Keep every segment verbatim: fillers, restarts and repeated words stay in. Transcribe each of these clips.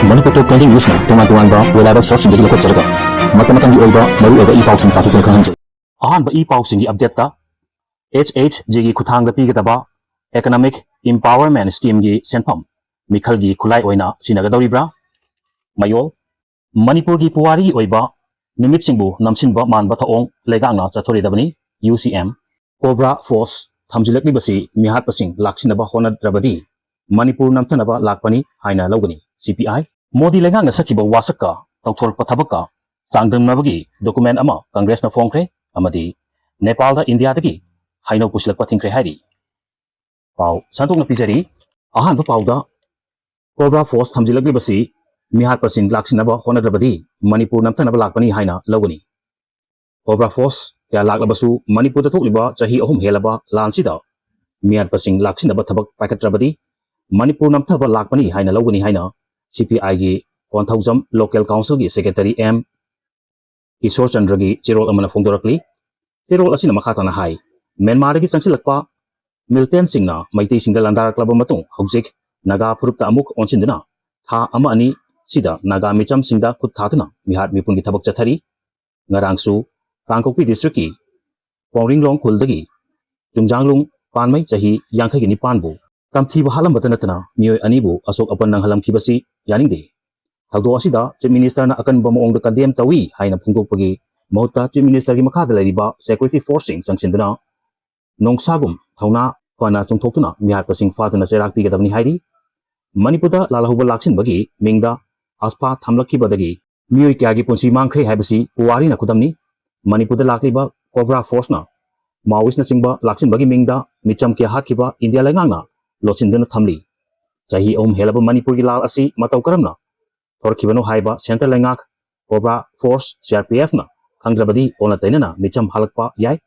ꯃꯅꯤꯄꯨꯔ ꯇꯣꯞ twenty ꯅ꯭ꯌꯨꯁꯅ ꯇꯣꯉꯥꯟ ꯇꯣꯉꯥꯟꯕ reliable sourceꯁꯤꯡꯗꯒꯤ ꯂꯧꯈꯠꯆꯔꯒ ꯃꯇꯝ ꯃꯇꯝꯒꯤ ꯑꯣꯏꯕ ꯃꯔꯨꯑꯣꯏꯕ ꯏ ꯄꯥꯎꯁꯤꯡ ꯄꯥꯊꯣꯛꯇꯨꯅ ꯈꯪꯍꯟꯖꯩ꯫ ꯑꯍꯥꯟꯕ ꯏ ꯄꯥꯎꯁꯤꯡꯒꯤ updateꯇ H H Gꯒꯤ ꯈꯨꯠꯊꯥꯡꯗ ꯄꯤꯒꯗꯕ Economic Empowerment Schemeꯒꯤ ꯁꯦꯟꯐꯝ ꯃꯤꯈꯜꯒꯤ ꯈꯨꯠꯂꯥꯏ ꯑꯣꯏꯅ ꯁꯤꯖꯤꯟꯅꯒꯗꯧꯔꯤꯕ꯭ꯔꯥ? ꯃꯌꯣꯜ, ꯃꯅꯤꯄꯨꯔꯒꯤ ꯄꯨꯋꯥꯔꯤꯒꯤ ꯑꯣꯏꯕ ꯅꯨꯃꯤꯠꯁꯤꯡꯕꯨ ꯅꯝꯁꯤꯟꯕ ꯃꯥꯟꯕ ꯊꯧꯑꯣꯡ ꯂꯩꯉꯥꯛꯅ ꯆꯠꯊꯔꯤꯗꯕꯅꯤ꯫ U C M, COBRA force ꯊꯝꯖꯤꯜꯂꯛꯂꯤꯕꯁꯤ ꯃꯤꯍꯥꯠꯄꯁꯤꯡ ꯂꯥꯛꯁꯤꯟꯅꯕ ꯍꯣꯠꯅꯗ꯭ꯔꯕꯗꯤ Manipur ꯅꯝꯊꯅꯕ ꯂꯥꯛꯄꯅꯤ ꯍꯥꯏꯅ ꯂꯧꯒꯅꯤ꯫ C P I, ꯃꯣꯗꯤ ꯂꯩꯉꯥꯛꯅ ꯁꯛꯈꯤꯕ ꯋꯥꯁꯛꯀ ꯇꯧꯊꯣꯔꯛꯄ ꯊꯕꯛꯀ ꯆꯥꯡꯗꯝꯅꯕꯒꯤ document ꯑꯃ ꯀꯪꯒ꯭ꯔꯦꯁꯅ ꯐꯣꯡꯈ꯭ꯔꯦ ꯑꯃꯗꯤ ꯅꯦꯄꯥꯜꯗ ꯏꯟꯗꯤꯌꯥꯗꯒꯤ ꯍꯩꯅꯧ ꯄꯨꯁꯤꯜꯂꯛꯄ ꯊꯤꯡꯈ꯭ꯔꯦ ꯍꯥꯏꯔꯤ꯫ ꯄꯥꯎ ꯁꯟꯗꯣꯛꯅ ꯄꯤꯖꯔꯤ꯫ ꯑꯍꯥꯟꯕ ꯄꯥꯎꯗ, COBRA force ꯊꯝꯖꯤꯜꯂꯛꯂꯤꯕꯁꯤ ꯃꯤꯍꯥꯠꯄꯁꯤꯡ ꯂꯥꯛꯁꯤꯟꯅꯕ ꯍꯣꯠꯅꯗ꯭ꯔꯕꯗꯤ ꯃꯅꯤꯄꯨꯔ ꯅꯝꯊꯅꯕ ꯂꯥꯛꯄꯅꯤ ꯍꯥꯏꯅ ꯂꯧꯒꯅꯤ꯫ COBRA force ꯀꯌꯥ ꯂꯥꯛꯂꯕꯁꯨ ꯃꯅꯤꯄꯨꯔꯗ ꯊꯣꯛꯂꯤꯕ ꯆꯍꯤ ꯑꯍꯨꯝ ꯍꯦꯜꯂꯕ ꯂꯥꯟꯁꯤꯗ ꯃꯤꯍꯥꯠꯄꯁꯤꯡ ꯂꯥꯛꯁꯤꯟꯅꯕ ꯊꯕꯛ ꯄꯥꯏꯈꯠꯇ꯭ꯔꯕꯗꯤ ꯃꯅꯤꯄꯨꯔ ꯅꯝꯊꯕ ꯂꯥꯛꯄꯅꯤ ꯍꯥꯏꯅ ꯂꯧꯒꯅꯤ ꯍꯥꯏꯅ C P Iꯒꯤ Konthoujam Local Councilꯒꯤ Secretary M Kishore ꯆꯟꯗ꯭ꯔꯒꯤ ꯆꯦꯔꯣꯜ ꯑꯃꯅ ꯐꯣꯡꯗꯣꯔꯛꯂꯤ꯫ ꯆꯦꯔꯣꯜ ꯑꯁꯤꯅ ꯃꯈꯥ ꯇꯥꯅ ꯍꯥꯏ, ꯃ꯭ꯌꯥꯟꯃꯥꯔꯗꯒꯤ ꯆꯪꯁꯤꯜꯂꯛꯄ militantꯁꯤꯡꯅ ꯃꯩꯇꯩꯁꯤꯡꯗ ꯂꯥꯟꯗꯥꯔꯛꯂꯕ ꯃꯇꯨꯡ ꯍꯧꯖꯤꯛ ꯅꯥꯒꯥ ꯐꯨꯔꯨꯞꯇ ꯑꯃꯨꯛ ꯑꯣꯟꯁꯤꯟꯗꯨꯅ ꯊꯥ ꯑꯃ ꯑꯅꯤ ꯁꯤꯗ ꯅꯥꯒꯥ ꯃꯤꯆꯝꯁꯤꯡꯗ ꯈꯨꯠ ꯊꯥꯗꯨꯅ ꯃꯤꯍꯥꯠ ꯃꯤꯄꯨꯟꯒꯤ ꯊꯕꯛ ꯆꯠꯊꯔꯤ꯫ ꯉꯔꯥꯡꯁꯨ ꯀꯥꯡꯄꯣꯛꯄꯤ districtꯀꯤ ꯄꯣꯡꯔꯤꯡꯂꯣꯡ ꯈꯨꯜꯗꯒꯤ ꯆꯨꯡꯖꯥꯡꯂꯨꯡ ꯄꯥꯟꯃꯩ ꯆꯍꯤ ꯌꯥꯡꯈꯩꯒ ꯅꯤꯄꯥꯟꯕꯨ ꯇꯝꯊꯤꯕ ꯍꯥꯠꯂꯝꯕꯇ ꯅꯠꯇꯅ ꯃꯤꯑꯣꯏ ꯑꯅꯤꯕꯨ ꯑꯁꯣꯛ ꯑꯄꯟ ꯅꯪꯍꯜꯂꯝꯈꯤꯕꯁꯤ ꯌꯥꯅꯤꯡꯗꯦ꯫ ꯊꯧꯗꯣꯛ ꯑꯁꯤꯗ Chief Ministerꯅ ꯑꯀꯟꯕ ꯃꯑꯣꯡꯗ condemn ꯇꯧꯏ ꯍꯥꯏꯅ ꯐꯣꯡꯗꯣꯛꯄꯒꯤ ꯃꯍꯨꯠꯇ Chief Ministerꯒꯤ ꯃꯈꯥꯗ ꯂꯩꯔꯤꯕ security forceꯁꯤꯡ ꯆꯪꯁꯤꯟꯗꯨꯅ ꯅꯣꯡꯁꯥꯒꯨꯝ ꯊꯧꯅꯥ ꯐꯅ ꯆꯣꯡꯊꯣꯛꯇꯨꯅ ꯃꯤꯍꯥꯠꯄꯁꯤꯡ ꯐꯥꯗꯨꯅ ꯆꯩꯔꯥꯛ ꯄꯤꯒꯗꯕꯅꯤ ꯍꯥꯏꯔꯤ꯫ ꯃꯅꯤꯄꯨꯔꯗ ꯂꯥꯜꯍꯧꯕ ꯂꯥꯛꯁꯤꯟꯕꯒꯤ ꯃꯤꯡꯗ ꯑꯁꯐꯥ ꯊꯝꯂꯛꯈꯤꯕꯗꯒꯤ ꯃꯤꯑꯣꯏ ꯀꯌꯥꯒꯤ ꯄꯨꯟꯁꯤ ꯃꯥꯡꯈ꯭ꯔꯦ ꯍꯥꯏꯕꯁꯤ ꯄꯨꯋꯥꯔꯤꯅ ꯈꯨꯗꯝꯅꯤ꯫ ꯃꯅꯤꯄꯨꯔꯗ ꯂꯥꯛꯂꯤꯕ COBRA forceꯅ Maoistꯅꯆꯤꯡꯕ ꯂꯥꯛꯁꯤꯟꯕꯒꯤ ꯃꯤꯡꯗ ꯃꯤꯆꯝ ꯀꯌꯥ ꯍꯥꯠꯈꯤꯕ ꯏꯟꯗꯤꯌꯥ ꯂꯩꯉꯥꯛꯅ ꯂꯣꯠꯁꯤꯟꯗꯨꯅ ꯊꯝꯂꯤ꯫ ꯆꯍꯤ ꯑꯍꯨꯝ ꯍꯦꯜꯂꯕ ꯃꯅꯤꯄꯨꯔꯒꯤ ꯂꯥꯜ ꯑꯁꯤ ꯃꯇꯧ ꯀꯔꯝꯅ ꯊꯣꯔꯛꯈꯤꯕꯅꯣ ꯍꯥꯏꯕ centre ꯂꯩꯉꯥꯛ, COBRA force, C R P Fꯅ ꯈꯪꯗ꯭ꯔꯕꯗꯤ ꯑꯣꯟꯅ ꯇꯩꯅꯅ ꯃꯤꯆꯝ ꯍꯥꯠꯂꯛꯄ ꯌꯥꯏ꯫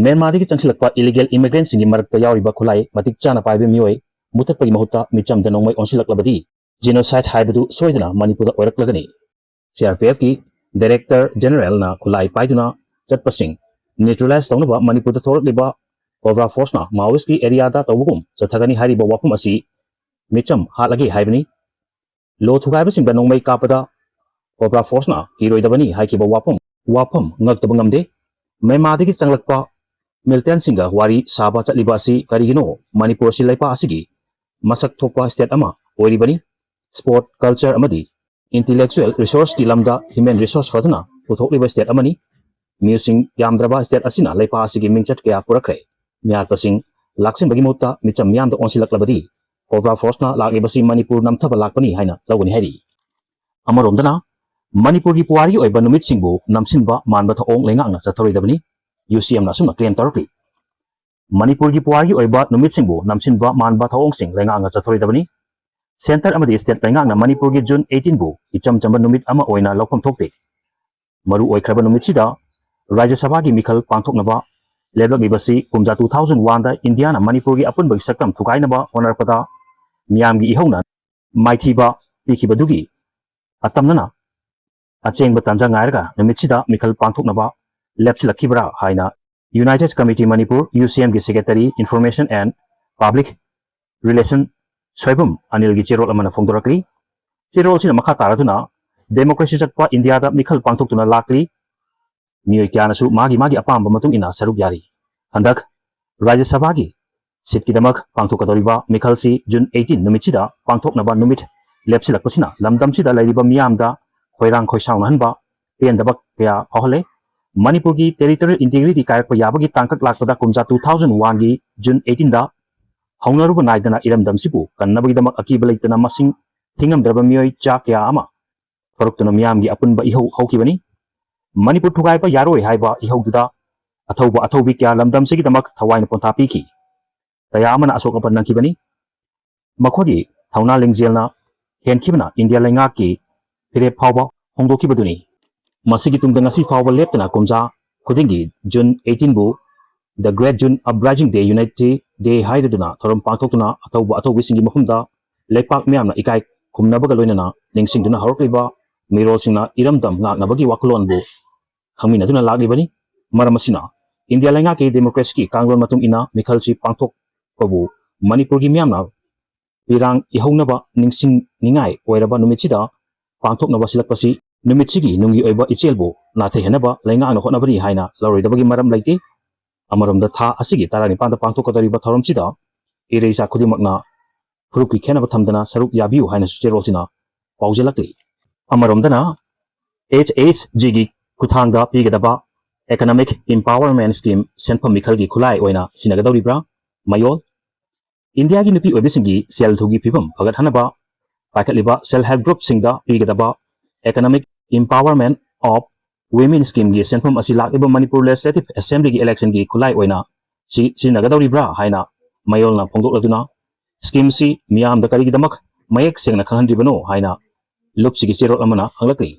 ꯃ꯭ꯌꯥꯟꯃꯥꯔꯗꯒꯤ ꯆꯪꯁꯤꯜꯂꯛꯄ illegal immigrantꯁꯤꯡꯒꯤ ꯃꯔꯛꯇ ꯌꯥꯎꯔꯤꯕ ꯈꯨꯠꯂꯥꯏ ꯃꯇꯤꯛ ꯆꯥꯅ ꯄꯥꯏꯕ ꯃꯤꯑꯣꯏ ꯃꯨꯊꯠꯄꯒꯤ ꯃꯍꯨꯠꯇ ꯃꯤꯆꯝꯗ ꯅꯣꯡꯃꯩ ꯑꯣꯟꯁꯤꯜꯂꯛꯂꯕꯗꯤ genocide ꯍꯥꯏꯕꯗꯨ ꯁꯣꯏꯗꯅ ꯃꯅꯤꯄꯨꯔꯗ ꯑꯣꯏꯔꯛꯂꯒꯅꯤ꯫ C R P Fꯀꯤ Director Generalꯅ ꯈꯨꯠꯂꯥꯏ ꯄꯥꯏꯗꯨꯅ ꯆꯠꯄꯁꯤꯡ neutralize ꯇꯧꯅꯕ ꯃꯅꯤꯄꯨꯔꯗ ꯊꯣꯔꯛꯂꯤꯕ COBRA forceꯅ Maoistꯀꯤ areaꯗ ꯇꯧꯕꯒꯨꯝ ꯆꯠꯊꯒꯅꯤ ꯍꯥꯏꯔꯤꯕ ꯋꯥꯐꯝ ꯑꯁꯤ ꯃꯤꯆꯝ ꯍꯥꯠꯂꯒꯦ ꯍꯥꯏꯕꯅꯤ꯫ ꯂꯣ ꯊꯨꯒꯥꯏꯕꯁꯤꯡꯗ ꯅꯣꯡꯃꯩ ꯀꯥꯞꯄꯗ ꯀꯣꯕ꯭ꯔꯥ ꯐꯣꯔꯁꯅ ꯀꯤꯔꯣꯏꯗꯕꯅꯤ ꯍꯥꯏꯈꯤꯕ ꯋꯥꯐꯝ, ꯋꯥꯐꯝ ꯉꯛꯇꯕ ꯉꯝꯗꯦ꯫ ꯃ꯭ꯌꯥꯟꯃꯥꯔꯗꯒꯤ ꯆꯪꯂꯛꯄ ꯃꯤꯂꯤꯇꯦꯟꯁꯤꯡꯒ ꯋꯥꯔꯤ ꯁꯥꯕ ꯆꯠꯂꯤꯕ ꯑꯁꯤ ꯀꯔꯤꯒꯤꯅꯣ? ꯃꯅꯤꯄꯨꯔ ꯑꯁꯤ ꯂꯩꯄꯥꯛ ꯑꯁꯤꯒꯤ ꯃꯁꯛ ꯊꯣꯛꯄ ꯁ꯭ꯇꯦꯠ ꯑꯃ ꯑꯣꯏꯔꯤꯕꯅꯤ꯫ ꯁ꯭ꯄꯣꯔꯠ, ꯀꯜꯆꯔ ꯑꯃꯗꯤ ꯏꯟꯇꯤꯂꯦꯛꯆꯨꯑꯦꯜ ꯔꯤꯁꯣꯔꯁꯀꯤ ꯂꯝꯗ ꯍ꯭ꯌꯨꯃꯦꯟ ꯔꯤꯁꯣꯔꯁ ꯐꯖꯅ ꯄꯨꯊꯣꯛꯂꯤꯕ ꯁ꯭ꯇꯦꯠ ꯑꯃꯅꯤ꯫ ꯃꯤꯑꯣꯏꯁꯤꯡ ꯌꯥꯝꯗ꯭ꯔꯕ ꯁ꯭ꯇꯦꯠ ꯑꯁꯤꯅ ꯂꯩꯄꯥꯛ ꯑꯁꯤꯒꯤ ꯃꯤꯡꯆꯠ ꯀꯌꯥ ꯄꯨꯔꯛꯈ꯭ꯔꯦ꯫ ꯃꯤꯍꯥꯠꯄꯁꯤꯡ ꯂꯥꯛꯁꯤꯟꯕꯒꯤ ꯃꯍꯨꯠꯇ ꯃꯤꯆꯝ ꯃꯤꯌꯥꯝꯗ ꯑꯣꯟꯁꯤꯜꯂꯛꯂꯕꯗꯤ ꯀꯣꯕ꯭ꯔꯥ ꯐꯣꯔꯁꯅ ꯂꯥꯛꯂꯤꯕꯁꯤ ꯃꯅꯤꯄꯨꯔ ꯅꯝꯊꯕ ꯂꯥꯛꯄꯅꯤ ꯍꯥꯏꯅ ꯂꯧꯒꯅꯤ ꯍꯥꯏꯔꯤ꯫ ꯑꯃꯔꯣꯝꯗꯅ ꯃꯅꯤꯄꯨꯔꯒꯤ ꯄꯨꯋꯥꯔꯤꯒꯤ ꯑꯣꯏꯕ ꯅꯨꯃꯤꯠꯁꯤꯡꯕꯨ ꯅꯝꯁꯤꯟꯕ ꯃꯥꯟꯕ ꯊꯧꯑꯣꯡ ꯂꯩꯉꯥꯛꯅ ꯆꯠꯊꯔꯣꯏꯗꯕꯅꯤ, ꯌꯨ ꯁꯤ ꯑꯦꯝꯅ ꯑꯁꯨꯝꯅ ꯀ꯭ꯂꯦꯝ ꯇꯧꯔꯛꯂꯤ꯫ ꯃꯅꯤꯄꯨꯔꯒꯤ ꯄꯨꯋꯥꯔꯤꯒꯤ ꯑꯣꯏꯕ ꯅꯨꯃꯤꯠꯁꯤꯡꯕꯨ ꯅꯝꯁꯤꯟꯕ ꯃꯥꯟꯕ ꯊꯧꯑꯣꯡꯁꯤꯡ ꯂꯩꯉꯥꯛꯅ ꯆꯠꯊꯔꯣꯏꯗꯕꯅꯤ꯫ ꯁꯦꯟꯇꯔ ꯑꯃꯗꯤ ꯁ꯭ꯇꯦꯠ ꯂꯩꯉꯥꯛꯅ ꯃꯅꯤꯄꯨꯔꯒꯤ ꯖꯨꯟ ꯑꯩꯠꯇꯤꯟꯕꯨ ꯏꯆꯝ ꯆꯝꯕ ꯅꯨꯃꯤꯠ ꯑꯃ ꯑꯣꯏꯅ ꯂꯧꯐꯝ ꯊꯣꯛꯇꯦ꯫ ꯃꯔꯨ ꯑꯣꯏꯈ꯭ꯔꯕ ꯅꯨꯃꯤꯠꯁꯤꯗ ꯔꯥꯖ꯭ꯌ ꯁꯚꯥꯒꯤ ꯃꯤꯈꯜ ꯄꯥꯡꯊꯣꯛꯅꯕ ꯂꯦꯞꯂꯛꯂꯤꯕꯁꯤ ꯀꯨꯝꯖꯥ two thousand oneꯗ ꯏꯟꯗꯤꯌꯥꯅ ꯃꯅꯤꯄꯨꯔꯒꯤ ꯑꯄꯨꯟꯕꯒꯤ ꯁꯛꯇꯝ ꯊꯨꯒꯥꯏꯅꯕ ꯍꯣꯠꯅꯔꯛꯄꯗ ꯃꯤꯌꯥꯝꯒꯤ ꯏꯍꯧꯅ ꯃꯥꯏꯊꯤꯕ ꯄꯤꯈꯤꯕꯗꯨꯒꯤ ꯑꯇꯝꯅꯅ ꯑꯆꯦꯡꯕ ꯇꯥꯟꯖꯥ ꯉꯥꯏꯔꯒ ꯅꯨꯃꯤꯠꯁꯤꯗ ꯃꯤꯈꯜ ꯄꯥꯡꯊꯣꯛꯅꯕ ꯂꯦꯞꯁꯤꯜꯂꯛꯈꯤꯕ꯭ꯔꯥ ꯍꯥꯏꯅ United Committee Manipur, ꯌꯨ ꯁꯤ ꯑꯦꯝꯒꯤ Secretary Information and Public Relation Soibam ꯑꯅꯤꯜꯒꯤ ꯆꯦꯔꯣꯜ ꯑꯃꯅ ꯐꯣꯡꯗꯣꯔꯛꯂꯤ꯫ ꯆꯦꯔꯣꯜꯁꯤꯅ ꯃꯈꯥ ꯇꯥꯔꯗꯨꯅ ꯗꯦꯃꯣꯀ꯭ꯔꯦꯁꯤ ꯆꯠꯄ ꯏꯟꯗꯤꯌꯥꯗ ꯃꯤꯈꯜ ꯄꯥꯡꯊꯣꯛꯇꯨꯅ ꯂꯥꯛꯂꯤ꯫ ꯃꯤꯑꯣꯏ ꯀꯌꯥꯅꯁꯨ ꯃꯥꯒꯤ ꯃꯥꯒꯤ ꯑꯄꯥꯝꯕ ꯃꯇꯨꯡ ꯏꯟꯅ ꯁꯔꯨꯛ ꯌꯥꯔꯤ꯫ ꯍꯟꯗꯛ ꯔꯥꯖ꯭ꯌ ꯁꯚꯥꯒꯤ ꯁꯤꯠꯀꯤꯗꯃꯛ ꯄꯥꯡꯊꯣꯛꯀꯗꯧꯔꯤꯕ ꯃꯤꯈꯜꯁꯤ ꯖꯨꯟ eighteen ꯅꯨꯃꯤꯠꯁꯤꯗ ꯄꯥꯡꯊꯣꯛꯅꯕ ꯅꯨꯃꯤꯠ ꯂꯦꯞꯁꯤꯜꯂꯛꯄꯁꯤꯅ ꯂꯝꯗꯝꯁꯤꯗ ꯂꯩꯔꯤꯕ ꯃꯤꯌꯥꯝꯗ ꯈꯣꯏꯔꯥꯡ ꯈꯣꯏꯁꯥꯎꯅꯍꯟꯕ, ꯄꯦꯟꯗꯕ ꯀꯌꯥ ꯐꯥꯎꯍꯜꯂꯦ꯫ ꯃꯅꯤꯄꯨꯔꯒꯤ territorial integrity ꯀꯥꯏꯔꯛꯄ ꯌꯥꯕꯒꯤ ꯇꯥꯡꯀꯛ ꯂꯥꯛꯄꯗ ꯀꯨꯝꯖꯥ two thousand oneꯒꯤ ꯖꯨꯟ eighteenꯗ ꯍꯧꯅꯔꯨꯕ ꯅꯥꯏꯗꯅ ꯏꯔꯝꯗꯝꯁꯤꯕꯨ ꯀꯟꯅꯕꯒꯤꯗꯃꯛ ꯑꯀꯤꯕ ꯂꯩꯇꯅ ꯃꯁꯤꯡ ꯊꯤꯉꯝꯗ꯭ꯔꯕ ꯃꯤꯑꯣꯏ ꯆꯥ ꯀꯌꯥ ꯑꯃ ꯊꯣꯔꯛꯇꯨꯅ ꯃꯤꯌꯥꯝꯒꯤ ꯑꯄꯨꯟꯕ ꯏꯍꯧ ꯍꯧꯈꯤꯕꯅꯤ꯫ ꯃꯅꯤꯄꯨꯔ ꯊꯨꯒꯥꯏꯕ ꯌꯥꯔꯣꯏ ꯍꯥꯏꯕ ꯏꯍꯧꯗꯨꯗ ꯑꯊꯧꯕ ꯑꯊꯧꯕꯤ ꯀꯌꯥ ꯂꯝꯗꯝꯁꯤꯒꯤꯗꯃꯛ ꯊꯋꯥꯏꯅ ꯄꯣꯟꯊꯥ ꯄꯤꯈꯤ꯫ ꯀꯌꯥ ꯑꯃꯅ ꯑꯁꯣꯛ ꯑꯄꯟ ꯅꯪꯈꯤꯕꯅꯤ꯫ ꯃꯈꯣꯏꯒꯤ ꯊꯧꯅꯥ ꯂꯤꯡꯖꯦꯜꯅ ꯍꯦꯟꯈꯤꯕꯅ ꯏꯟꯗꯤꯌꯥ ꯂꯩꯉꯥꯛꯀꯤ ꯐꯤꯔꯦꯞ ꯐꯥꯎꯕ ꯍꯣꯡꯗꯣꯛꯈꯤꯕꯗꯨꯅꯤ꯫ ꯃꯁꯤꯒꯤ ꯇꯨꯡꯗ ꯉꯁꯤ ꯐꯥꯎꯕ ꯂꯦꯞꯇꯅ ꯀꯨꯝꯖꯥ ꯈꯨꯗꯤꯡꯒꯤ ꯖꯨꯟ eighteenꯕꯨ The Great June Uprising Day, Unity Day ꯍꯥꯏꯔꯗꯨꯅ ꯊꯧꯔꯝ ꯄꯥꯡꯊꯣꯛꯇꯨꯅ ꯑꯊꯧꯕ ꯑꯊꯧꯕꯤꯁꯤꯡꯒꯤ ꯃꯐꯝꯗ ꯂꯩꯄꯥꯛ ꯃꯤꯌꯥꯝꯅ ꯏꯀꯥꯏ ꯈꯨꯝꯅꯕꯒ ꯂꯣꯏꯅꯅ ꯅꯤꯡꯁꯤꯡꯗꯨꯅ ꯍꯧꯔꯛꯂꯤꯕ ꯃꯤꯔꯣꯜꯁꯤꯡꯅ ꯏꯔꯝꯗꯝ ꯉꯥꯛꯅꯕꯒꯤ ꯋꯥꯈꯜꯂꯣꯟꯕꯨ ꯈꯪꯃꯤꯟꯅꯗꯨꯅ ꯂꯥꯛꯂꯤꯕꯅꯤ꯫ ꯃꯔꯝ ꯑꯁꯤꯅ ꯏꯟꯗꯤꯌꯥ ꯂꯩꯉꯥꯛꯀꯤ ꯗꯦꯃꯣꯀ꯭ꯔꯦꯁꯤꯒꯤ ꯀꯥꯡꯂꯣꯟ ꯃꯇꯨꯡ ꯏꯟꯅ ꯃꯤꯈꯜꯁꯤ ꯄꯥꯡꯊꯣꯛꯄꯕꯨ ꯃꯅꯤꯄꯨꯔꯒꯤ ꯃꯤꯌꯥꯝꯅ ꯄꯤꯔꯥꯡ ꯏꯍꯧꯅꯕ ꯅꯤꯡꯁꯤꯡꯅꯤꯡꯉꯥꯏ ꯑꯣꯏꯔꯕ ꯅꯨꯃꯤꯠꯁꯤꯗ ꯄꯥꯡꯊꯣꯛꯅꯕ ꯁꯤꯜꯂꯛꯄꯁꯤ ꯅꯨꯃꯤꯠꯁꯤꯒꯤ ꯅꯨꯡꯒꯤ ꯑꯣꯏꯕ ꯏꯆꯦꯜꯕꯨ ꯅꯥꯊꯩꯍꯟꯅꯕ ꯂꯩꯉꯥꯛꯅ ꯍꯣꯠꯅꯕꯅꯤ ꯍꯥꯏꯅ ꯂꯧꯔꯣꯏꯗꯕꯒꯤ ꯃꯔꯝ ꯂꯩꯇꯦ꯫ ꯑꯃꯔꯣꯝꯗ ꯊꯥ ꯑꯁꯤꯒꯤ ꯇꯔꯥꯅꯤꯄꯥꯟꯗ ꯄꯥꯡꯊꯣꯛꯀꯗꯧꯔꯤꯕ ꯊꯧꯔꯝꯁꯤꯗ ꯏꯔꯩꯆꯥ ꯈꯨꯗꯤꯡꯃꯛꯅ ꯐꯨꯔꯨꯞꯀꯤ ꯈꯦꯠꯅꯕ ꯊꯝꯗꯅ ꯁꯔꯨꯛ ꯌꯥꯕꯤꯌꯨ ꯍꯥꯏꯅꯁꯨ ꯆꯦꯔꯣꯜꯁꯤꯅ ꯄꯥꯎꯖꯦꯜꯂꯛꯂꯤ꯫ ꯑꯃꯔꯣꯝꯗꯅ HHGꯒꯤ ꯈꯨꯠꯊꯥꯡꯗ ꯄꯤꯒꯗꯕ Economic Empowerment Scheme ꯁꯦꯟꯐꯝ ꯃꯤꯈꯜꯒꯤ ꯈꯨꯠꯂꯥꯏ ꯑꯣꯏꯅ ꯁꯤꯖꯤꯟꯅꯒꯗꯧꯔꯤꯕ꯭ꯔꯥ? ꯃꯌꯣꯜ꯫ ꯏꯟꯗꯤꯌꯥꯒꯤ ꯅꯨꯄꯤ ꯑꯣꯏꯕꯤꯁꯤꯡꯒꯤ ꯁꯦꯜ ꯊꯨꯝꯒꯤ ꯐꯤꯕꯝ ꯐꯒꯠꯍꯟꯅꯕ ꯄꯥꯏꯈꯠꯂꯤꯕ self help groupꯁꯤꯡꯗ ꯄꯤꯒꯗꯕ Economic Empowerment of Women Schemeꯒꯤ ꯁꯦꯟꯐꯝ ꯑꯁꯤ ꯂꯥꯛꯂꯤꯕ ꯃꯅꯤꯄꯨꯔ Legislative Assemblyꯒꯤ electionꯒꯤ ꯈꯨꯠꯂꯥꯏ ꯑꯣꯏꯅ ꯁꯤ-, ꯁꯤꯖꯤꯟꯅꯒꯗꯧꯔꯤꯕ꯭ꯔꯥ ꯍꯥꯏꯅ ꯃꯌꯣꯜꯅ ꯐꯣꯡꯗꯣꯛꯂꯗꯨꯅ, schemeꯁꯤ ꯃꯤꯌꯥꯝꯗ ꯀꯔꯤꯒꯤꯗꯃꯛ ꯃꯌꯦꯛ ꯁꯦꯡꯅ ꯈꯪꯍꯟꯗ꯭ꯔꯤꯕꯅꯣ ꯍꯥꯏꯅ ꯂꯨꯞꯁꯤꯒꯤ ꯆꯦꯔꯣꯜ ꯑꯃꯅ ꯍꯪꯂꯛꯂꯤ꯫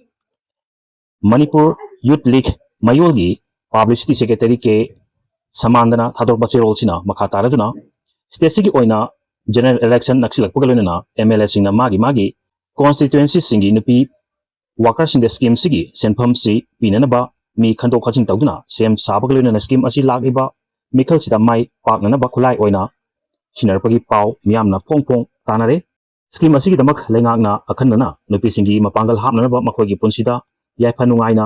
Manipur Youth League ꯃꯌꯣꯜꯒꯤ Publicity Secretary ꯀꯦ ꯁꯃꯥꯟꯗꯅ ꯊꯥꯗꯣꯔꯛꯄ ꯆꯦꯔꯣꯜꯁꯤꯅ ꯃꯈꯥ ꯇꯥꯔꯗꯨꯅ, stateꯁꯤꯒꯤ ꯑꯣꯏꯅ general election ꯅꯛꯁꯤꯜꯂꯛꯄꯒ ꯂꯣꯏꯅꯅ MLAꯁꯤꯡꯅ ꯃꯥꯒꯤ ꯃꯥꯒꯤ constituencyꯁꯤꯡꯒꯤ ꯅꯨꯄꯤ workerꯁꯤꯡꯗ schemeꯁꯤꯒꯤ ꯁꯦꯟꯐꯝꯁꯤ ꯄꯤꯅꯅꯕ ꯃꯤ ꯈꯟꯗꯣꯛ ꯈꯟꯖꯤꯟ ꯇꯧꯗꯨꯅ ꯁꯦꯝ ꯁꯥꯕꯒ ꯂꯣꯏꯅꯅ scheme ꯑꯁꯤ ꯂꯥꯛꯂꯤꯕ ꯃꯤꯈꯜꯁꯤꯗ ꯃꯥꯏ ꯄꯥꯛꯅꯅꯕ ꯈꯨꯠꯂꯥꯏ ꯑꯣꯏꯅ ꯁꯤꯟꯅꯔꯛꯄꯒꯤ ꯄꯥꯎ ꯃꯤꯌꯥꯝꯅ ꯐꯣꯡ ꯐꯣꯡ ꯇꯥꯅꯔꯦ꯫ Scheme ꯑꯁꯤꯒꯤꯗꯃꯛ ꯂꯩꯉꯥꯛꯅ ꯑꯈꯟꯅꯅ ꯅꯨꯄꯤꯁꯤꯡꯒꯤ ꯃꯄꯥꯡꯒꯜ ꯍꯥꯞꯅꯅꯕ ꯃꯈꯣꯏꯒꯤ ꯄꯨꯟꯁꯤꯗ ꯌꯥꯏꯐ ꯅꯨꯡꯉꯥꯏꯅ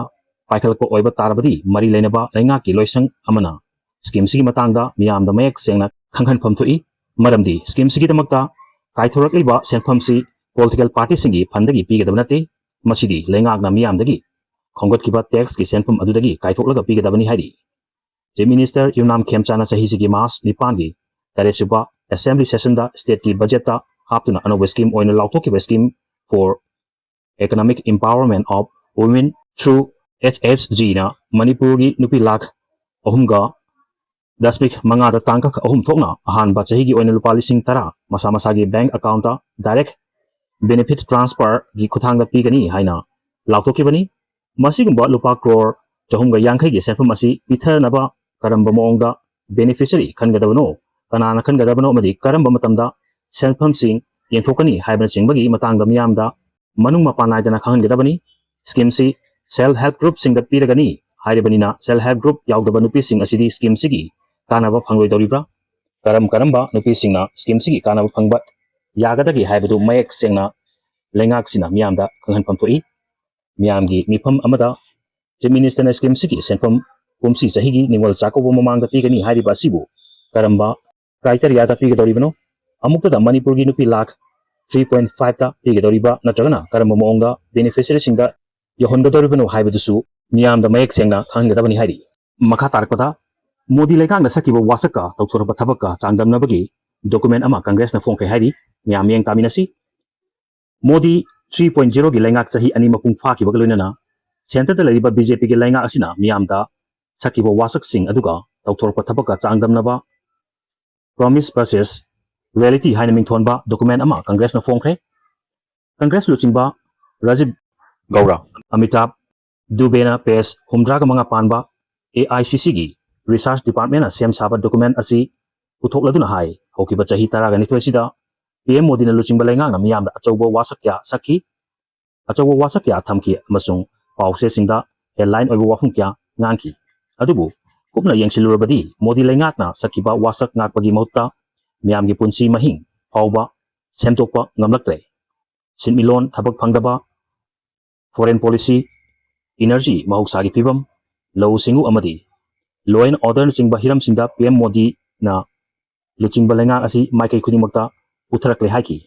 ꯄꯥꯏꯈꯠꯂꯛꯄ ꯑꯣꯏꯕ ꯇꯥꯔꯕꯗꯤ ꯃꯔꯤ ꯂꯩꯅꯕ ꯂꯩꯉꯥꯛꯀꯤ ꯂꯣꯏꯁꯪ ꯑꯃꯅ schemeꯁꯤꯒꯤ ꯃꯇꯥꯡꯗ ꯃꯤꯌꯥꯝꯗ ꯃꯌꯦꯛ ꯁꯦꯡꯅ ꯈꯪꯍꯟꯐꯝ ꯊꯣꯛꯏ꯫ ꯃꯔꯝꯗꯤ schemeꯁꯤꯒꯤꯗꯃꯛꯇ ꯀꯥꯏꯊꯣꯔꯛꯂꯤꯕ ꯁꯦꯟꯐꯝꯁꯤ political partyꯁꯤꯡꯒꯤ fundꯗꯒꯤ ꯄꯤꯒꯗꯕ ꯅꯠꯇꯦ, ꯃꯁꯤꯗꯤ ꯂꯩꯉꯥꯛꯅ ꯃꯤꯌꯥꯝꯗꯒꯤ ꯈꯣꯝꯒꯠꯈꯤꯕ taxꯀꯤ ꯁꯦꯟꯐꯝ ꯑꯗꯨꯗꯒꯤ ꯀꯥꯏꯊꯣꯛꯂꯒ ꯄꯤꯒꯗꯕꯅꯤ ꯍꯥꯏꯔꯤ꯫ Chief Minister ꯌꯨꯝꯅꯥꯝ ꯈꯦꯝꯆꯥꯅ ꯆꯍꯤꯁꯤꯒꯤ March ꯅꯤꯄꯥꯟꯒꯤ ꯇꯔꯦꯠ ꯁꯨꯕ Assembly sessionꯗ stateꯀꯤ budgetꯇ ꯍꯥꯞꯇꯨꯅ ꯑꯅꯧꯕ scheme ꯑꯣꯏꯅ ꯂꯥꯎꯊꯣꯛꯈꯤꯕ Scheme for Economic Empowerment of Women through HHGꯅ ꯃꯅꯤꯄꯨꯔꯒꯤ ꯅꯨꯄꯤ ꯂꯥꯈ ꯑꯍꯨꯝꯒ ꯗꯁꯃꯤꯛ ꯃꯉꯥꯗ ꯇꯥꯡꯀꯛ ꯑꯍꯨꯝ ꯊꯣꯛꯅ ꯑꯍꯥꯟꯕ ꯆꯍꯤꯒꯤ ꯑꯣꯏꯅ ꯂꯨꯄꯥ ꯂꯤꯁꯤꯡ ꯇꯔꯥ ꯃꯁꯥ ꯃꯁꯥꯒꯤ bank accountꯇ direct benefit transferꯒꯤ ꯈꯨꯠꯊꯥꯡꯗ ꯄꯤꯒꯅꯤ ꯍꯥꯏꯅ ꯂꯥꯎꯊꯣꯛꯈꯤꯕꯅꯤ꯫ ꯃꯁꯤꯒꯨꯝꯕ ꯂꯨꯄꯥ ꯀ꯭ꯔꯣꯔ ꯆꯍꯨꯝꯒ ꯌꯥꯡꯈꯩꯒꯤ ꯁꯦꯟꯐꯝ ꯑꯁꯤ ꯄꯤꯊꯅꯕ ꯀꯔꯝꯕ ꯃꯑꯣꯡꯗ beneficiary ꯈꯟꯒꯗꯕꯅꯣ, ꯀꯅꯥꯅ ꯈꯟꯒꯗꯕꯅꯣ ꯑꯃꯗꯤ ꯀꯔꯝꯕ ꯃꯇꯝꯗ ꯁꯦꯟꯐꯝꯁꯤꯡ ꯌꯦꯟꯊꯣꯛꯀꯅꯤ ꯍꯥꯏꯕꯅꯆꯤꯡꯕꯒꯤ ꯃꯇꯥꯡꯗ ꯃꯤꯌꯥꯝꯗ ꯃꯅꯨꯡ ꯃꯄꯥꯟ ꯅꯥꯏꯗꯅ ꯈꯪꯍꯟꯒꯗꯕꯅꯤ꯫ Schemeꯁꯤ self help groupꯁꯤꯡꯗ ꯄꯤꯔꯒꯅꯤ ꯍꯥꯏꯔꯤꯕꯅꯤꯅ, self help group ꯌꯥꯎꯗꯕ ꯅꯨꯄꯤꯁꯤꯡ ꯑꯁꯤꯗꯤ schemeꯁꯤꯒꯤ ꯀꯥꯟꯅꯕ ꯐꯪꯂꯣꯏꯗꯧꯔꯤꯕ꯭ꯔꯥ? ꯀꯔꯝ ꯀꯔꯝꯕ ꯅꯨꯄꯤꯁꯤꯡꯅ schemeꯁꯤꯒꯤ ꯀꯥꯟꯅꯕ ꯐꯪꯕ ꯌꯥꯒꯗꯒꯦ ꯍꯥꯏꯕꯗꯨ ꯃꯌꯦꯛ ꯁꯦꯡꯅ ꯂꯩꯉꯥꯛꯁꯤꯅ ꯃꯤꯌꯥꯝꯗ ꯈꯪꯍꯟꯐꯝ ꯊꯣꯛꯏ꯫ ꯃꯤꯌꯥꯝꯒꯤ ꯃꯤꯐꯝ ꯑꯃꯗ Chief Ministerꯅ schemeꯁꯤꯒꯤ ꯁꯦꯟꯐꯝ ꯀꯨꯝꯁꯤ ꯆꯍꯤꯒꯤ ꯅꯤꯉꯣꯜ ꯆꯥꯛꯀꯧꯕ ꯃꯃꯥꯡꯗ ꯄꯤꯒꯅꯤ ꯍꯥꯏꯔꯤꯕ ꯑꯁꯤꯕꯨ ꯀꯔꯝꯕ criteriaꯗ ꯄꯤꯒꯗꯧꯔꯤꯕꯅꯣ? ꯑꯃꯨꯛꯇꯗ ꯃꯅꯤꯄꯨꯔꯒꯤ ꯅꯨꯄꯤ ꯂꯥꯈ three point fiveꯇ ꯄꯤꯒꯗꯧꯔꯤꯕ ꯅꯠꯇ꯭ꯔꯒꯅ ꯀꯔꯝꯕ ꯃꯑꯣꯡꯗ beneficiaryꯁꯤꯡꯗ ꯌꯧꯍꯟꯒꯗꯧꯔꯤꯕꯅꯣ ꯍꯥꯏꯕꯗꯨꯁꯨ ꯃꯤꯌꯥꯝꯗ ꯃꯌꯦꯛ ꯁꯦꯡꯅ ꯈꯪꯍꯟꯒꯗꯕꯅꯤ ꯍꯥꯏꯔꯤ꯫ ꯃꯈꯥ ꯇꯥꯔꯛꯄꯗ ꯃꯣꯗꯤ ꯂꯩꯉꯥꯛꯅ ꯁꯛꯈꯤꯕ ꯋꯥꯁꯛꯀ ꯇꯧꯊꯣꯔꯛꯄ ꯊꯕꯛꯀ ꯆꯥꯡꯗꯝꯅꯕꯒꯤ document ꯑꯃ Congressꯅ ꯐꯣꯡꯈ꯭ꯔꯦ ꯍꯥꯏꯔꯤ꯫ ꯃꯌꯥꯝ ꯃꯤꯠꯌꯦꯡ ꯇꯥꯃꯤꯟꯅꯁꯤ꯫ ꯃꯣꯗꯤ three point zeroꯒꯤ ꯂꯩꯉꯥꯛ ꯆꯍꯤ ꯑꯅꯤ ꯃꯄꯨꯡ ꯐꯥꯈꯤꯕꯒ ꯂꯣꯏꯅꯅ centreꯗ ꯂꯩꯔꯤꯕ BJPꯒꯤ ꯂꯩꯉꯥꯛ ꯑꯁꯤꯅ ꯃꯤꯌꯥꯝꯗ ꯁꯛꯈꯤꯕ ꯋꯥꯁꯛꯁꯤꯡ ꯑꯗꯨꯒ ꯇꯧꯊꯣꯔꯛꯄ ꯊꯕꯛꯀ ꯆꯥꯡꯗꯝꯅꯕ Promise versus Reality ꯍꯥꯏꯅ ꯃꯤꯡꯊꯣꯟꯕ document ꯑꯃ Congressꯅ ꯐꯣꯡꯈ꯭ꯔꯦ꯫ Congress ꯂꯨꯆꯤꯡꯕ ꯔꯥꯖꯤꯕ ꯒꯧꯔ, ꯑꯃꯤꯇꯥꯕ ꯗꯨꯕꯦꯅ page ꯍꯨꯝꯗ꯭ꯔꯥꯒ ꯃꯉꯥ ꯄꯥꯟꯕ AICCꯒꯤ Research Departmentꯅ ꯁꯦꯝ ꯁꯥꯕ document ꯑꯁꯤ ꯄꯨꯊꯣꯛꯂꯗꯨꯅ ꯍꯥꯏ, ꯍꯧꯈꯤꯕ ꯆꯍꯤ ꯇꯔꯥꯒ ꯅꯤꯊꯣꯏꯁꯤꯗ PM ꯃꯣꯗꯤꯅ ꯂꯨꯆꯤꯡꯕ ꯂꯩꯉꯥꯛꯅ ꯃꯤꯌꯥꯝꯗ ꯑꯆꯧꯕ ꯋꯥꯁꯛ ꯀꯌꯥ ꯁꯛꯈꯤ, ꯑꯆꯧꯕ ꯋꯥꯁꯛ ꯀꯌꯥ ꯊꯝꯈꯤ ꯑꯃꯁꯨꯡ ꯄꯥꯎꯆꯦꯁꯤꯡꯗ headline ꯑꯣꯏꯕ ꯋꯥꯐꯝ ꯀꯌꯥ ꯉꯥꯡꯈꯤ꯫ ꯑꯗꯨꯕꯨ ꯀꯨꯞꯅ ꯌꯦꯡꯁꯤꯜꯂꯨꯔꯕꯗꯤ ꯃꯣꯗꯤ ꯂꯩꯉꯥꯛꯅ ꯁꯛꯈꯤꯕ ꯋꯥꯁꯛ ꯉꯥꯛꯄꯒꯤ ꯃꯍꯨꯠꯇ ꯃꯤꯌꯥꯝꯒꯤ ꯄꯨꯟꯁꯤ ꯃꯍꯤꯡ ꯐꯥꯎꯕ ꯁꯦꯝꯗꯣꯛꯄ ꯉꯝꯂꯛꯇ꯭ꯔꯦ꯫ ꯁꯤꯟꯃꯤꯠꯂꯣꯟ ꯊꯕꯛ ꯐꯪꯗꯕ, foreign policy, energy, ꯃꯍꯧꯁꯥꯒꯤ ꯐꯤꯕꯝ, ꯂꯧꯎ ꯁꯤꯡꯎ ꯑꯃꯗꯤ law and orderꯅꯆꯤꯡꯕ ꯍꯤꯔꯝꯁꯤꯡꯗ PM ꯃꯣꯗꯤꯅ ꯂꯨꯆꯤꯡꯕ ꯂꯩꯉꯥꯛ ꯑꯁꯤ ꯃꯥꯏꯀꯩ ꯈꯨꯗꯤꯡꯃꯛꯇ ꯄꯨꯊꯔꯛꯂꯦ ꯍꯥꯏꯈꯤ꯫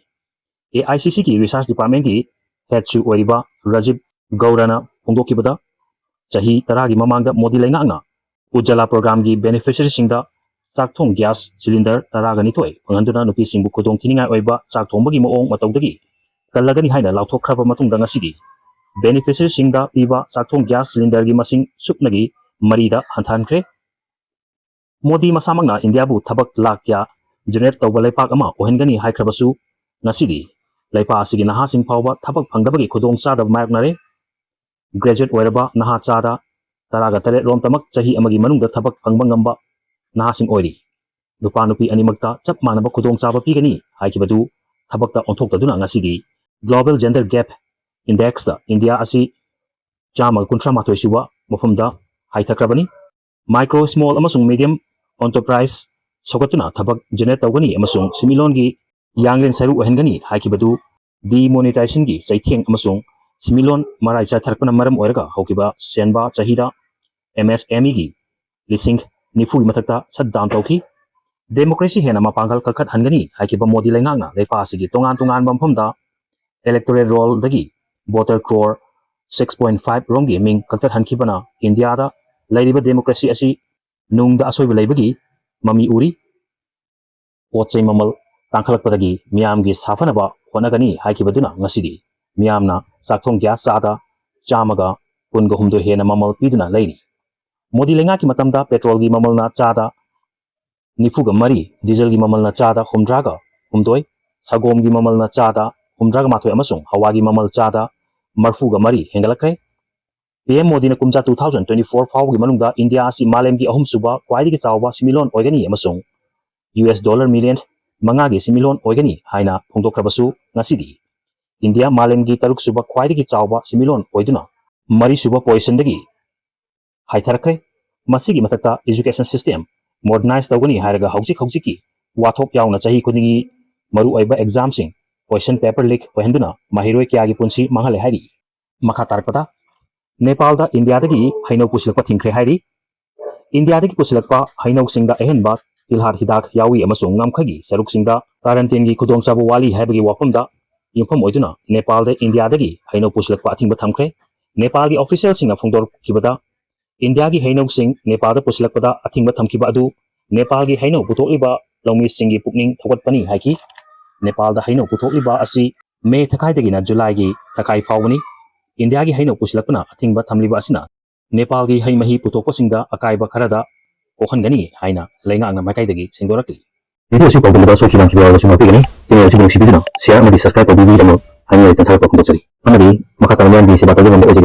AICCꯒꯤ Research Departmentꯀꯤ headꯁꯨ ꯑꯣꯏꯔꯤꯕ ꯔꯥꯖꯤꯕ ꯒꯧꯔꯅ ꯐꯣꯡꯗꯣꯛꯈꯤꯕꯗ, ꯆꯍꯤ ꯇꯔꯥꯒꯤ ꯃꯃꯥꯡꯗ ꯃꯣꯗꯤ ꯂꯩꯉꯥꯛꯅ Ujjwala programꯒꯤ beneficiaryꯁꯤꯡꯗ ꯆꯥꯛ ꯊꯣꯡ gas cylinder ꯇꯔꯥꯒ ꯅꯤꯊꯣꯏ ꯐꯪꯍꯟꯗꯨꯅ ꯅꯨꯄꯤꯁꯤꯡꯕꯨ ꯈꯨꯗꯣꯡ ꯊꯤꯅꯤꯡꯉꯥꯏ ꯑꯣꯏꯕ ꯆꯥꯛ ꯊꯣꯡꯕꯒꯤ ꯃꯑꯣꯡ ꯃꯇꯧꯗꯒꯤ ꯀꯜꯂꯒꯅꯤ ꯍꯥꯏꯅ ꯂꯥꯎꯊꯣꯛꯈ꯭ꯔꯕ ꯃꯇꯨꯡꯗ ꯉꯁꯤꯗꯤ beneficiaryꯁꯤꯡꯗ ꯄꯤꯕ ꯆꯥꯛ ꯊꯣꯡ gas cylinderꯒꯤ ꯃꯁꯤꯡ ꯁꯨꯞꯅꯒꯤ ꯃꯔꯤꯗ ꯍꯟꯊꯍꯟꯈ꯭ꯔꯦ꯫ ꯃꯣꯗꯤ ꯃꯁꯥꯃꯛꯅ ꯏꯟꯗꯤꯌꯥꯕꯨ ꯊꯕꯛ ꯂꯥꯛ ꯀꯌꯥ generate ꯇꯧꯕ ꯂꯩꯄꯥꯛ ꯑꯃ ꯑꯣꯏꯍꯟꯒꯅꯤ ꯍꯥꯏꯈ꯭ꯔꯕꯁꯨ, ꯉꯁꯤꯗꯤ ꯂꯩꯄꯥꯛ ꯑꯁꯤꯒꯤ ꯅꯍꯥꯁꯤꯡ ꯐꯥꯎꯕ ꯊꯕꯛ ꯐꯪꯗꯕꯒꯤ ꯈꯨꯗꯣꯡꯆꯥꯗꯕ ꯃꯥꯌꯣꯛꯅꯔꯦ꯫ Graduate ꯑꯣꯏꯔꯕ ꯅꯍꯥ ꯆꯥꯗ ꯇꯔꯥꯒ ꯇꯔꯦꯠ ꯔꯣꯝꯇꯃꯛ ꯆꯍꯤ ꯑꯃꯒꯤ ꯃꯅꯨꯡꯗ ꯊꯕꯛ ꯐꯪꯕ ꯉꯝꯕ ꯅꯍꯥꯁꯤꯡ ꯑꯣꯏꯔꯤ꯫ ꯅꯨꯄꯥ ꯅꯨꯄꯤ ꯑꯅꯤꯃꯛꯇ ꯆꯞ ꯃꯥꯟꯅꯕ ꯈꯨꯗꯣꯡꯆꯥꯕ ꯄꯤꯒꯅꯤ ꯍꯥꯏꯈꯤꯕꯗꯨ ꯊꯕꯛꯇ ꯑꯣꯟꯊꯣꯛꯇꯗꯨꯅ ꯉꯁꯤꯗꯤ Global Gender Gap Indexꯇ ꯏꯟꯗꯤꯌꯥ ꯑꯁꯤ ꯆꯥꯝꯃꯒ ꯀꯨꯟꯊ꯭ꯔꯥ ꯃꯥꯊꯣꯏ ꯁꯨꯕ ꯃꯐꯝꯗ ꯍꯥꯏꯊꯈ꯭ꯔꯕꯅꯤ꯫ Micro, small ꯑꯃꯁꯨꯡ medium enterprise ꯁꯧꯒꯠꯇꯨꯅ ꯊꯕꯛ generate ꯇꯧꯒꯅꯤ ꯑꯃꯁꯨꯡ ꯁꯤꯟꯃꯤꯠꯂꯣꯟꯒꯤ ꯌꯥꯡꯂꯦꯟ ꯁꯔꯨ ꯑꯣꯏꯍꯟꯒꯅꯤ ꯍꯥꯏꯈꯤꯕꯗꯨ demonetizationꯒꯤ ꯆꯩꯊꯦꯡ ꯑꯃꯁꯨꯡ ꯁꯤꯃꯤꯂꯣꯟ ꯃꯔꯥꯏ ꯆꯥꯏꯊꯔꯛꯄꯅ ꯃꯔꯝ ꯑꯣꯏꯔꯒ ꯍꯧꯈꯤꯕ ꯁꯦꯟꯕ ꯆꯍꯤꯗ MSMEꯒꯤ ꯂꯤꯁꯤꯡ ꯅꯤꯐꯨꯒꯤ ꯃꯊꯛꯇ shutdown ꯇꯧꯈꯤ꯫ Democracy ꯍꯦꯟꯅ ꯃꯄꯥꯡꯒꯜ ꯀꯟꯈꯠꯍꯟꯒꯅꯤ ꯍꯥꯏꯈꯤꯕ ꯃꯣꯗꯤ ꯂꯩꯉꯥꯛꯅ ꯂꯩꯄꯥꯛ ꯑꯁꯤꯒꯤ ꯇꯣꯉꯥꯟ ꯇꯣꯉꯥꯟꯕ ꯃꯐꯝꯗ electoral rollꯗꯒꯤ voter crore six point five ꯔꯣꯝꯒꯤ ꯃꯤꯡ ꯀꯛꯊꯠꯍꯟꯈꯤꯕꯅ ꯏꯟꯗꯤꯌꯥꯗ ꯂꯩꯔꯤꯕ democracy ꯑꯁꯤ ꯅꯨꯡꯗ ꯑꯁꯣꯏꯕ ꯂꯩꯕꯒꯤ ꯃꯃꯤ ꯎꯔꯤ꯫ ꯄꯣꯠ ꯆꯩ ꯃꯃꯜ ꯇꯥꯡꯈꯠꯂꯛꯄꯗꯒꯤ ꯃꯤꯌꯥꯝꯒꯤ ꯁꯥꯐꯅꯕ ꯍꯣꯠꯅꯒꯅꯤ ꯍꯥꯏꯈꯤꯕꯗꯨꯅ ꯉꯁꯤꯗꯤ ꯃꯤꯌꯥꯝꯅ ꯆꯥꯛꯊꯣꯡ gas ꯆꯥꯗ ꯆꯥꯝꯃꯒ ꯀꯨꯟꯒ ꯍꯨꯝꯗꯣꯏ ꯍꯦꯟꯅ ꯃꯃꯜ ꯄꯤꯗꯨꯅ ꯂꯩꯔꯤ꯫ ꯃꯣꯗꯤ ꯂꯩꯉꯥꯛꯀꯤ ꯃꯇꯝꯗ petrolꯒꯤ ꯃꯃꯜꯅ ꯆꯥꯗ ꯅꯤꯐꯨꯒ ꯃꯔꯤ, dieselꯒꯤ ꯃꯃꯜꯅ ꯆꯥꯗ ꯍꯨꯝꯗ꯭ꯔꯥꯒ ꯍꯨꯝꯗꯣꯏ, ꯁꯒꯣꯝꯒꯤ ꯃꯃꯜꯅ ꯆꯥꯗ ꯍꯨꯝꯗ꯭ꯔꯥꯒ ꯃꯥꯊꯣꯏ ꯑꯃꯁꯨꯡ ꯍꯋꯥꯒꯤ ꯃꯃꯜ ꯆꯥꯗ ꯃꯔꯐꯨꯒ ꯃꯔꯤ ꯍꯦꯟꯒꯠꯂꯛꯈ꯭ꯔꯦ꯫ PM ꯃꯣꯗꯤꯅ ꯀꯨꯝꯖꯥ two thousand twenty four ꯐꯥꯎꯕꯒꯤ ꯃꯅꯨꯡꯗ ꯏꯟꯗꯤꯌꯥ ꯑꯁꯤ ꯃꯥꯂꯦꯝꯒꯤ ꯑꯍꯨꯝꯁꯨꯕ ꯈ꯭ꯋꯥꯏꯗꯒꯤ ꯆꯥꯎꯕ ꯁꯤꯃꯤꯂꯣꯟ ꯑꯣꯏꯒꯅꯤ ꯑꯃꯁꯨꯡ US dollar million ꯃꯉꯥꯒꯤ ꯁꯤꯃꯤꯂꯣꯟ ꯑꯣꯏꯒꯅꯤ ꯍꯥꯏꯅ ꯐꯣꯡꯗꯣꯛꯈ꯭ꯔꯕꯁꯨ, ꯉꯁꯤꯗꯤ ꯏꯟꯗꯤꯌꯥ ꯃꯥꯂꯦꯝꯒꯤ ꯇꯔꯨꯛꯁꯨꯕ ꯈ꯭ꯋꯥꯏꯗꯒꯤ ꯆꯥꯎꯕ ꯁꯤꯃꯤꯂꯣꯟ ꯑꯣꯏꯗꯨꯅ ꯃꯔꯤꯁꯨꯕ positionꯗꯒꯤ ꯍꯥꯏꯊꯔꯛꯈ꯭ꯔꯦ꯫ ꯃꯁꯤꯒꯤ ꯃꯊꯛꯇ education system modernize ꯇꯧꯒꯅꯤ ꯍꯥꯏꯔꯒ ꯍꯧꯖꯤꯛ ꯍꯧꯖꯤꯛꯀꯤ ꯋꯥꯊꯣꯛ ꯌꯥꯎꯅ ꯆꯍꯤ ꯈꯨꯗꯤꯡꯒꯤ ꯃꯔꯨꯑꯣꯏꯕ examꯁꯤꯡ question paper leak ꯑꯣꯏꯍꯟꯗꯨꯅ ꯃꯍꯩꯔꯣꯏ ꯀꯌꯥꯒꯤ ꯄꯨꯟꯁꯤ ꯃꯥꯡꯍꯜꯂꯦ ꯍꯥꯏꯔꯤ꯫ ꯃꯈꯥ ꯇꯥꯔꯛꯄꯗ, ꯅꯦꯄꯥꯜꯗ ꯏꯟꯗꯤꯌꯥꯗꯒꯤ ꯍꯩꯅꯧ ꯄꯨꯁꯤꯜꯂꯛꯄ ꯊꯤꯡꯈ꯭ꯔꯦ ꯍꯥꯏꯔꯤ꯫ ꯏꯟꯗꯤꯌꯥꯗꯒꯤ ꯄꯨꯁꯤꯜꯂꯛꯄ ꯍꯩꯅꯧꯁꯤꯡꯗ ꯑꯍꯦꯟꯕ ꯇꯤꯜꯍꯥꯠ ꯍꯤꯗꯥꯛ ꯌꯥꯎꯏ ꯑꯃꯁꯨꯡ ꯉꯝꯈꯩꯒꯤ ꯁꯔꯨꯛꯁꯤꯡꯗ quarantineꯒꯤ ꯈꯨꯗꯣꯡꯆꯥꯕ ꯋꯥꯠꯂꯤ ꯍꯥꯏꯕꯒꯤ ꯋꯥꯐꯝꯗ ꯌꯨꯝꯐꯝ ꯑꯣꯏꯗꯨꯅ ꯅꯦꯄꯥꯜꯗ ꯏꯟꯗꯤꯌꯥꯗꯒꯤ ꯍꯩꯅꯧ ꯄꯨꯁꯤꯜꯂꯛꯄ ꯑꯊꯤꯡꯕ ꯊꯝꯈ꯭ꯔꯦ꯫ ꯅꯦꯄꯥꯜꯒꯤ officialꯁꯤꯡꯅ ꯐꯣꯡꯗꯣꯔꯛꯈꯤꯕꯗ, ꯏꯟꯗꯤꯌꯥꯒꯤ ꯍꯩꯅꯧꯁꯤꯡ ꯅꯦꯄꯥꯜꯗ ꯄꯨꯁꯤꯜꯂꯛꯄꯗ ꯑꯊꯤꯡꯕ ꯊꯝꯈꯤꯕ ꯑꯗꯨ ꯅꯦꯄꯥꯜꯒꯤ ꯍꯩꯅꯧ ꯄꯨꯊꯣꯛꯂꯤꯕ ꯂꯧꯃꯤꯁꯤꯡꯒꯤ ꯄꯨꯛꯅꯤꯡ ꯊꯧꯒꯠꯄꯅꯤ ꯍꯥꯏꯈꯤ꯫ ꯅꯦꯄꯥꯜꯗ ꯍꯩꯅꯧ ꯄꯨꯊꯣꯛꯂꯤꯕ ꯑꯁꯤ ꯃꯦ ꯊꯈꯥꯏꯗꯒꯤꯅ ꯖꯨꯂꯥꯏꯒꯤ ꯊꯈꯥꯏ ꯐꯥꯎꯕꯅꯤ꯫ ꯏꯟꯗꯤꯌꯥꯒꯤ ꯍꯩꯅꯧ ꯄꯨꯁꯤꯜꯂꯛꯄꯅ ꯑꯊꯤꯡꯕ ꯊꯝꯂꯤꯕ ꯑꯁꯤꯅ ꯅꯦꯄꯥꯜꯒꯤ ꯍꯩ ꯃꯍꯤ ꯄꯨꯊꯣꯛꯄꯁꯤꯡꯗ ꯑꯀꯥꯏꯕ ꯈꯔꯗ ꯄꯣꯛꯍꯟꯒꯅꯤ ꯍꯥꯏꯅ ꯂꯩꯉꯥꯛꯅ ꯃꯥꯏꯀꯩꯗꯒꯤ ꯁꯦꯡꯗꯣꯔꯛꯂꯤ꯫ Video ꯑꯁꯤ ꯄꯥꯎꯗꯝꯕꯗ ꯁꯣꯏꯈꯤꯕ ꯉꯝꯈꯤꯕ ꯌꯥꯎꯔꯕꯁꯨ ꯉꯥꯛꯄꯤꯒꯅꯤ꯫ Channel ꯑꯁꯤꯕꯨ ꯅꯨꯡꯁꯤꯕꯤꯗꯨꯅ share ꯑꯃꯗꯤ subscribe ꯇꯧꯕꯤꯕꯒꯤꯗꯃꯛ ꯍꯥꯏꯅꯤꯡꯂꯥꯏ ꯇꯦꯟꯊꯥꯔꯛꯄ ꯐꯣꯡꯗꯣꯛꯆꯔꯤ꯫ ꯑꯃꯗꯤ ꯃꯈꯥ ꯇꯥꯅ ꯃꯤꯌꯥꯝꯒꯤ ꯁꯦꯕꯥ ꯇꯧꯕ ꯉꯝꯕ ꯑꯣꯏꯖꯒꯦ꯫